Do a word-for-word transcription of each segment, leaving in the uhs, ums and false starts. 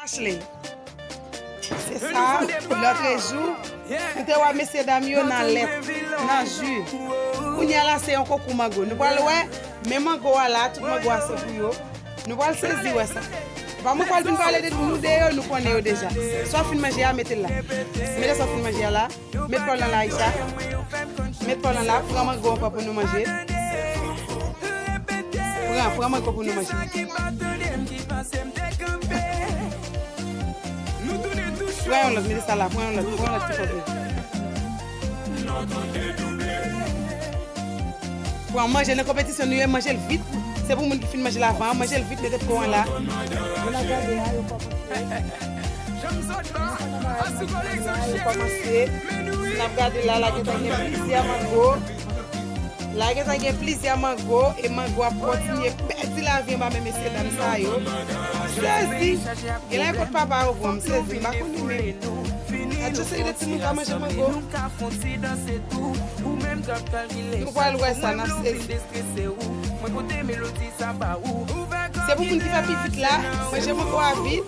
Ashley. Se sa, lòtrejou, nou te wè mesye dam yo nan lèt, nan ji. Kounye a la, se yon konkou mango. Nou pral wè, men mango a la, tout mango a se pou yo. Nou pral sezi wè sa. Pa mwen pral vin pale de nou de yo, nou konnen yo deja. Sa w fin manje a, mete l la. Mete sa w fin manje a la. Met pa w lan la, Aisha. Met pa w lan la, pran mango ankò pou nou manje. Pran, pran mango pou nou manje. Pran yon lòt, mete sa la, pran yon lòt, pran yon lòt ti kote. Pran manje nan konpetisyon nou ye, manje l vit. Se pou moun ki fin manje l avan, manje l vit, mete pran la. Moun ap gade a, yo kòmanse. Yo kòmanse. N ap gade la, la gentan gen plizyè mango. La gentan gen plizyè mango, e mango ap kontinye pèdi lavi anba men mesye dam sa yo. Sezi! Genlè e kot papa yo pran m, sezi, m pa konnen menm. Gad yon seri de timoun k ap manje mango. Nou pral wè sa, n ap sezi. Se pou moun ki fè pi vit la, manje mango a vit.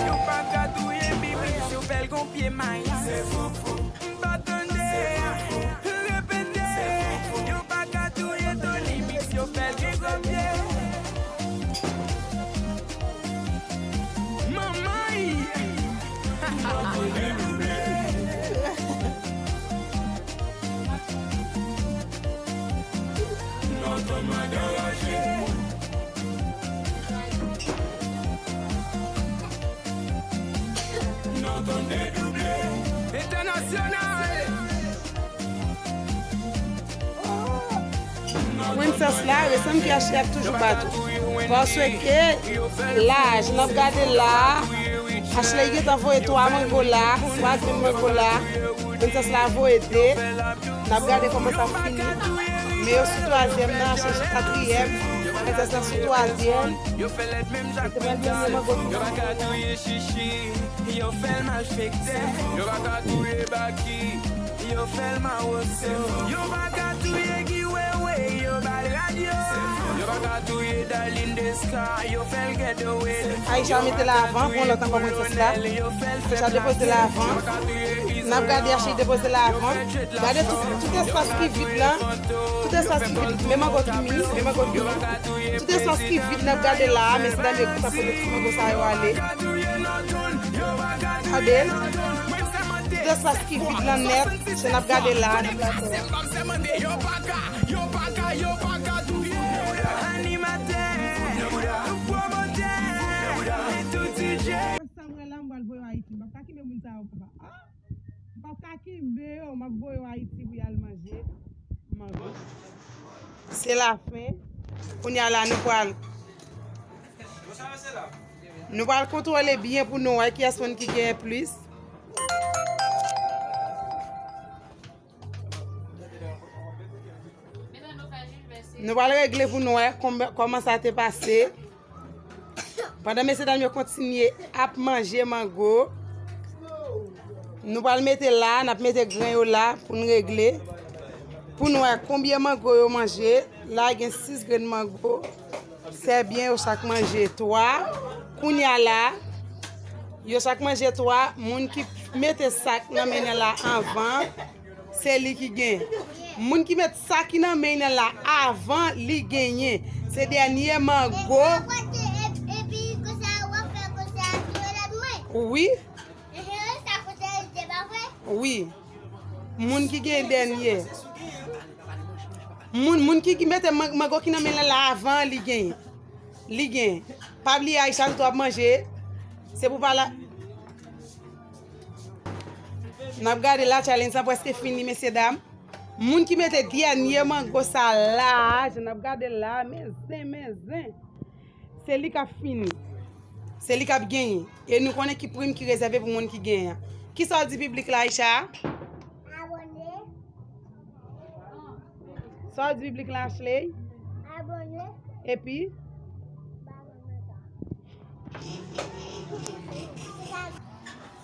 Yo pa ka touye Biblis, yo fè l gon pye mayas. M pa tande, repete. Yo pa ka touye Tony Mix, yo fè l gen gwo pye. Manman! Entènasyonal! Princess la, resanm ki Ashley ap toujou bat ou. Paske laj, n ap gade la, Ashley gentan voye twa mango la, twa grenn mango la. Princess la voye de. N ap gade kòman sa ap fini. Men yo sou twazyèm nan, Ashley sou katriyèm. Princess la sou twazyèm. Yo fè lèd menm jan ak Princess. Yo pa ka touye Chichi. Yo fè l malfektè. Yo pa ka touye Baky. Yo fè l mawozo. Yo pa ka touye Guy Wewe. Yo ba l rad yo. Yo pa ka touye Darline Desca. Yo fè l ghetto. Aisha mete la avan, pran lòt ankò Princess la. Aisha depoze la avan. N ap gade Ashley depoze la avan. Gade tout, tout espas ki vid la. Tout espas ki vid. Men mango ki mi, men mango ki mi. Tout espas ki vid n ap gade la a, mesye dam yo ki pa pote tout mango sa yo ale. Gade. Tout espas ki vid lan nèt, se n ap gade la a, n ap gade la. Animatè, pwomotè, e tout D J. Sa m wè la, m pral voye yo Ayiti. M p ap ka kenbe moun sa yo, papa. Ah! M p ap ka kenbe yo, m ap voye yo Ayiti pou y al manje mango. Se lafen. Kounye a la, nou pral, nou pral kontwole byen pou nou wè kiyès moun ki genyen plis. Nou pral regle pou nou wè konbyen, kòman sa te pase. Pandan mesye dam yo kontinye ap manje mango, nou pral mete la, n ap mete grenn yo la pou n regle. Pou n wè konbyen mango yo manje. La gen sis grenn mango. Sè byen, yo chak manje twa. Kounye a la, yo chak manje twa. Moun ki mete sa k nan men nan la anvan, se li ki gen. Moun ki met sa ki nan men nan la avan, li genyen. Se dènye mango. Wi. Wi. Moun ki gen dènye. Moun, moun ki, ki mete man-, mango ki nan men l la avan, li genyen. Li genyen. Pa bliye, Aisha, tout w ap manje. Se pou pa la. N ap gade la, challenge sa prèske fini, mesye dam. Moun ki mete dènye mango sa la, jan n ap gade la, men zen, men zen. Se li k ap fini. Se li k ap genyen. E nou konnen ki prim ki rezève pou moun ki genyen an. Kisa w di piblik la, Aisha? Abòne. Sa w di piblik la, Ashley? Abòne. Epi?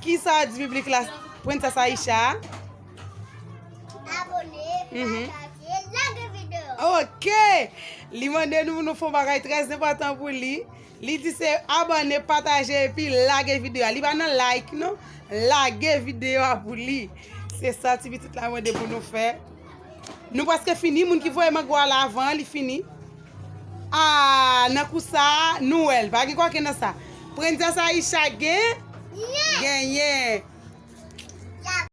Kisa w di piblik la, Princess Aisha? Abòne, mhm, pataje, lage videyo. Ok! Li mande nou pou nou fè yon bagay trè enpòtan pou li. Li di se abòne, pataje epi lage videyo a. Li pa nan like non. Lage videyo a pou li. Se sa ti pitit la mande pou nou fè. Nou prèske fini. Moun ki voye mango a la avan, li fini. Ah, nan kou sa, nou wè l. Pa gen koken nan sa. Princess Aisha gen? Genyen.